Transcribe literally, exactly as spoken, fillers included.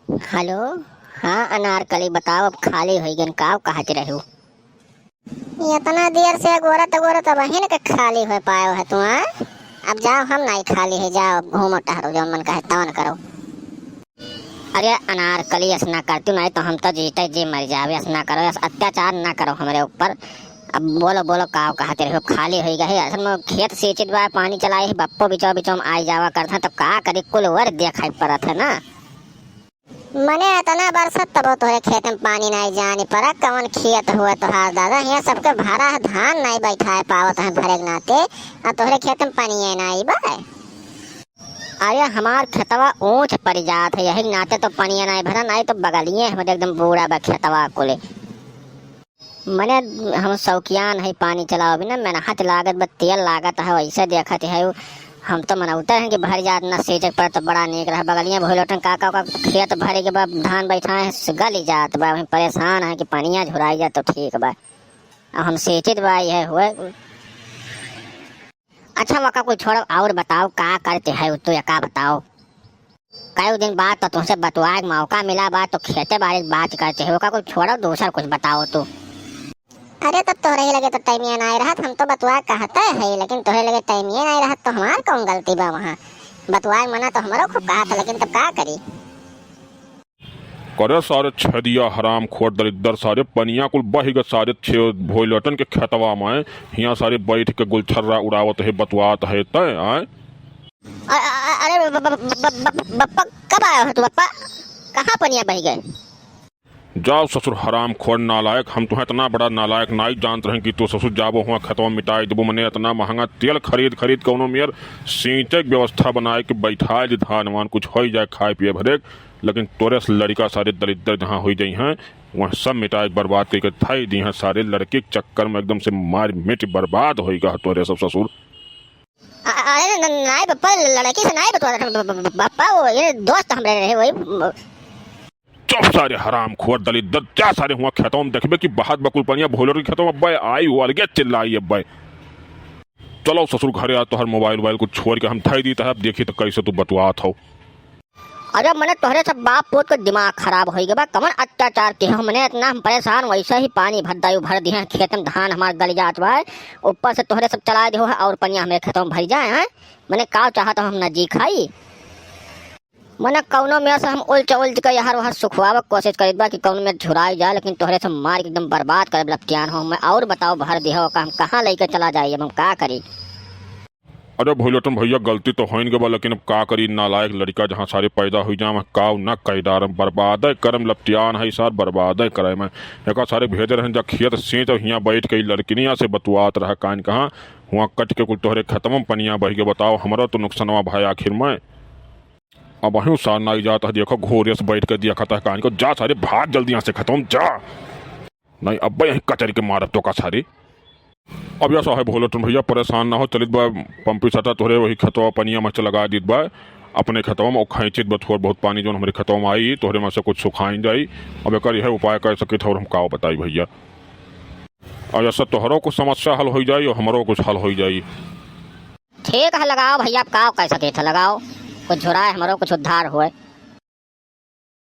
हेलो, हाँ अनारकली, बताओ, अब खाली होइ गन, काव कहत रहू? इतना देर से अगोरत अगोरत अबहिन के खाली होइ पायो है तू, हाँ? अब जाओ, हम नाहीं खाली है, जाओ घूमो टहरो, जौन मन कहे तवन करो। अरे अनारकली, ऐसा ना करती, नाहीं तो हम तो जीते जी मर जावे, ऐसा ना करो, ऐसा अत्याचार ना करो हमरे ऊपर। अब बोलो, बोलो, काव कहत रहो, खाली होइ गए, असल में खेत सींचित बा, पानी चलाई है, बप्पो बिचो बिचो में आई जावा करत है, तो का करी, कुल वर देखाई पड़त है ना। मने इतना बरसत तबो तोहरे खेत में पानी नाहीं जानी पड़ा, कवन खेत हुए तोहार दादा, हियाँ सबके भरा है धान नाहीं बैठाए पावत है भरे के नाते, आ तोहरे खेत में पानी नाहीं बा। अरे हमार खेतवा ऊंच पड़ जात है, यही के नाते तो पनिया नाहीं भरा, नाहीं तो बगलिए हमरे एकदम बूढ़ा बा खेतवा कुले। मने हम शौकियान है पानी चलावे बिना, मेहनत लागत बा, तेल लागत है, वैसे देखत है हम तो मनौते हैं कि भर जात ना सींचे पर तो बड़ा नीक रहा। बगलिया भोलोटन काका का खेत भरे के बा, धान बैठा है, गली जात बा, वहीं परेशान है कि पनिया झुराई जात तो ठीक बा, अब हम सींचित बा यह हुए। अच्छा वका कुल छोड़ो, और बताओ का करते है तो या का बताओ? कई दिन बाद तो तुमसे बतुआए के मौका मिला बा तो खेते बारे के बात करते है, वका कुल छोड़ो, दूसर कुछ बताओ तू। अरे तब तोहरे ही लगे तो टाइमिया नाहीं रहत, हम तो बतुआ कहते है लेकिन तोहरे लगे टाइमिया नाहीं रहत तो हमार कौन गलती बा वहाँ? बतुआए के मना तो हमरो खूब कहा था लेकिन तब का करी? करे सारे छेदिया हराम खोर दलिद्दर, सारे पनिया कुल बहि गए सारे छे भोइलटन के खेतवा में, हियाँ सारे बैठ के गुलछर्रा उड़ावत है, बतुआत है तय, आय? अ-, अ-, अ-, अरे ब-, ब-, ब-, ब-, ब-, बप्पा, कब आया हो तू बप्पा? कहाँ पनिया बहि गए? जाओ ससुर हराम खोर नालायक, हम तुहें इतना बड़ा नालायक नाहीं जानत रहें कि तू ससुर जाबो हुआ खेतवा मिटाई देबो, मने इतना महंगा तेल खरीद खरीद कौनो मेर सींचे के व्यवस्था बनाए के बैठाए दे धान वान, कुछ होइ जाए खाए पिए भरे। लेकिन तोरे से लड़िका सारे दलिद्दर जहाँ होइ जइहैं, वहाँ सब मिटाए के बर्बाद कइके थाई दिहैं। सारे लड़की के चक्कर में एकदम से मार मिट बर्बाद होइ गा तोरे सब ससुर। अ-, अरे न-, न-, नाई बप्पा, लड़की से नाई बतवा, ब-, ब-, ब-, बप्पा, वो ये दोस्त हमरे रहे, वही। चुप सारे हराम खोर दलिद्दर, जा सारे हुआ खेतवा में देखबे कि बहात बकुल पनिया भोलर के खेतवा में अब्बे आई, वो अलगे चिल्लाई अब्बे। चलो ससुर घरे आ, तोहर मोबाइल वोबाइल कुछ छोड़ के हम थाई दीत है, अब देखी तो कैसे तू बतवात हो। अरे मने तोहरे सब बाप पूत के दिमाग खराब होइ गए बा, कमन अत्याचार के हो, मने इतना हम परेशान, वैसे ही पानी भर दायु भर दिहे हैं, खेत में धान हमार गल जात बा, ऊपर से तोहरे सब चलाए दिहो है और पनिया हमरे खेतों में भर जाए हैं। मने का चाहत हो हम ना जी खाई? मने कौनो मेर से हम उलझ उलझ के यहर वहर सुखवावे के कोशिश करित बा कि कौनो मेर झुराई जाए, लेकिन तोहरे सब मार के एकदम बर्बाद करे लपटियान हो। मैं और बताओ भर दिहो का हम कहाँ लेके चला जाई, अब हम का करी? अरे भोलेटन भैया, गलती तो होइन के बा, लेकिन अब का करी, नालायक लड़िका जहाँ सारे पैदा हुई जाए, वहाँ काव ना कई डारम, बर्बादे करम लपटियान है सार, बर्बादे करे में। एका सारे भेजे रहन जा खेत सींच, हियाँ बैठ के ई लड़किनिया से बतुआत रहा कान कहाँ, हुआँ कट के कुल तोहरे खेतवा में पनिया बहि के, बताओ हमरो तो नुकसनवा भाई आखिर में। अबहियों सार नाई जात है, देखो घोरे से बैठ के देखत है कान को, जा सारे भाग जल्दी यहाँ से खेतवा में जा। नहीं, अब्बे यहीं कचरी के मारब तोका सारे। अब या साहेब भोलटन भैया परेशान ना हो, चलित बा पंपी सटा तोहरे वही खेतवा पनिया में लगा दीत बा, अपने खेतवा में, और खैंचित बा थोड़ बहुत पानी जौन हमरे खेतवा में आई, तोहरे में से कुछ सुखाइन जाई। अब एकर यह उपाय कर सकित हो, और हम काव बताई भैया। अब ऐसा तोहरो कुछ समस्या हल होइ जाई और हमरो कुछ हल होइ जाई। ठीक है, लगाओ भैया, अब काव कर सकित है, लगाओ, कुछ झुराए हमरो कुछ उद्धार होए।